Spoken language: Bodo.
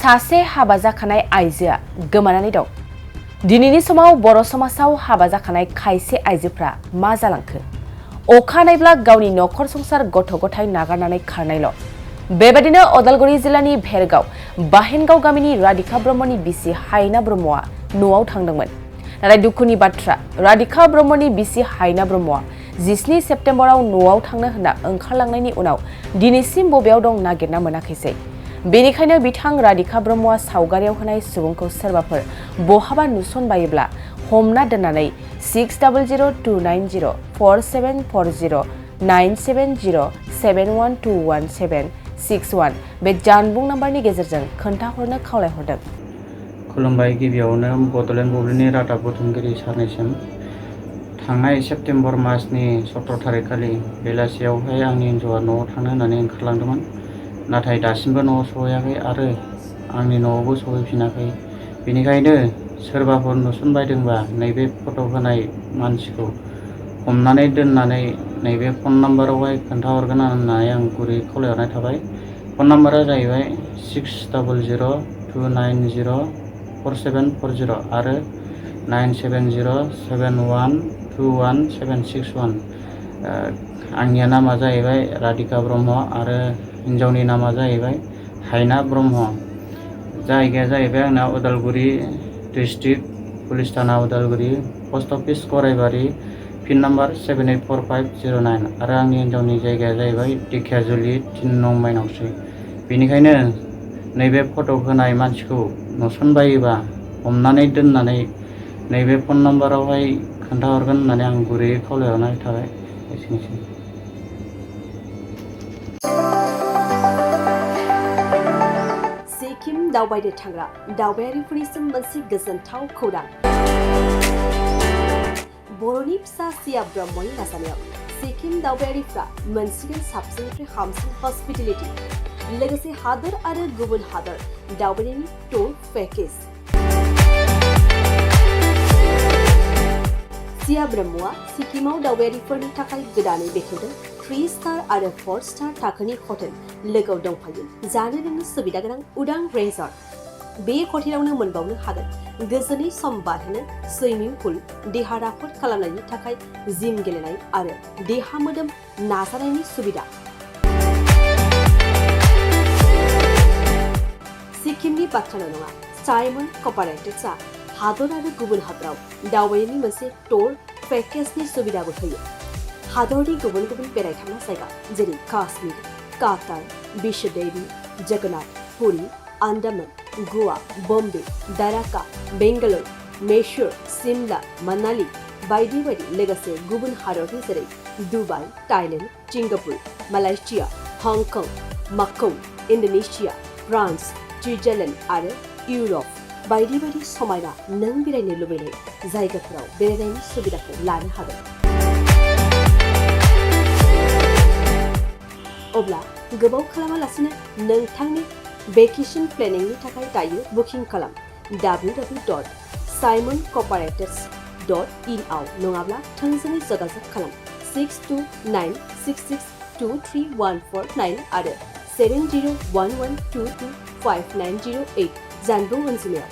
सासे हाबा जाखानाय आइजोआ गोमानानै दं। दिनैनि समाव बर' समाजाव हाबा जाखानाय खायसे आइजोफ्रा मा जालांखो? अखानायब्ला गावनि नखर संसार गथ' गथाय नागारनानै खारनायल'। बेबादिनो अदालगुरि जिल्लानि भेरगाव बाहेनगाव गामिनि राधिका ब्रह्मनि बिसि हायना ब्रह्मआ न'आव थांदोंमोन। नाथाय दुखुनि बाथ्रा, राधिका ब्रह्मनि बिसि हायना ब्रह्मआ 17 सेप्तेम्बराव न'आव थांनो होनना ओंखारलांनायनि उनाव दिनैसिम बबेयाव दं नागिरना मोनाखैसै। बेनिखायनो बिथां राधिका ब्रह्मआ सावगारियाव होनाय सुबुंखौ सोरबाफोर बहाबा नुसनबायोब्ला हमना दोननानै 6002904740 97071211761 बे जानबुं नाम्बारनि गेजेरजों खोन्थाहरनो खावलायहरदों। खुलुमबाय। गिबियावनो बड'लेण्ड बुब्लिनि रादाब बुथुमगिरि सारनिसिम थांनाय सेप्तेम्बर मासनि 17 थारिखखालि बेलासियावहाय आंनि हिन्जावआ न'आव थांनो होननानै ओंखारलांदोंमोन। नाथाय दासिमबो न'आव सहैयाखै आरो आंनि न'आवबो सहैफिनाखै। बेनिखायनो सोरबाफोर नुसनबायदोंबा नैबे फट' होनाय मानसिखौ हमनानै दोननानै नैबे फन नाम्बारावहाय खोन्थाहरगोन होननानै आं गुरै खावलायहरनाय थाबाय। फन नाम्बारा जाहैबाय 600029047440 आरो 97071211761। आंनिया नामा जाहैबाय राधिका ब्रह्म आरो हिन्जावनि नामा जाहैबाय हायना ब्रह्म। जायगाया जाहैबाय आंना Udalguri district, police thana Udalguri, post office Garaibari, pin number 784509 आरो आंनि हिन्जावनि जायगाया जाहैबाय दिखियाजुलि 3 नं माइनावस्रि। बेनिखायनो नैबे फट' होनाय मानसिखौ नुसनबायोबा हमनानै दोननानै नैबे फन नाम्बारावहाय खोन्थाहरगोन होननानै आं गुरैयै खावलायहरनाय थाबाय। एसेनोसै। सिक्किम दावबायनो थांग्रा दावबायारिफोरनिसिम मोनसे गोजोनथाव खौरां। बर'नि फिसा सिया ब्रह्मनि नाजानायाव सिक्किम दावबायारिफ्रा मोनसिगोन साबसिननिफ्राय हामसिन हस्पिटेलिटी, लोगोसे हादोर आरो गुबुन हादोर दावबायनायनि टुर पेकेज। सिया ब्रह्मआ सिक्किमाव दावबायारिफोरनि थाखाय गोदानै बेखेवदों 3 स्टार आरो 4 स्टार थाखोनि हटेल। लोगोआव दंफायो जानो लोंनो सुबिदा गोनां उदां रेजर्ट। बे हटेलावनो मोनबावनो हागोन गोजोनै सम बारहोनो सुइमिं पुल, देहा राफोद खालामनायनि थाखाय जिम गेलेनाय आरो देहा मोदोम नाजानायनि सुबिदा। सिक्किमनि बाथ्राल' नङा, साइमन कपारेटिव्सआ हादर आरो गुबुन हादराव दावबायनायनि मोनसे टुर पेकेजनि सुबिदाबो होयो। हादरनि गुबुन गुबुन बेरायथावना जायगा जेरै काश्मीर, कातार, विश्वदेवी, जगन्नाथ, पुरी, आन्दामान, गोवा, बम्बे, दाराका, बेंगालुरु, मैसूर, सिमला, मनाली बायदि बायदि, लोगोसे गुबुन हादरनि जेरै Dubai, Thailand, Singapore, Malaysia, Hong Kong, Macau, Indonesia, France, Switzerland आरो इउर'प बायदि बायदि समायना नों बेरायनो लुबैनाय जायगाफोराव बेरायनायनि सुबिदाखौ लानो हागोन। अब्ला गोबाव खालामालासिनो नोंथांनि भेकेशन प्लेनिंनि थाखाय दायो बुकिं खालाम www.simoncooperates.in आव नङाब्ला थोंजोङै जगाजग खालाम 6296623149 आरो 7011225908 जानबुं अनजिमायाव।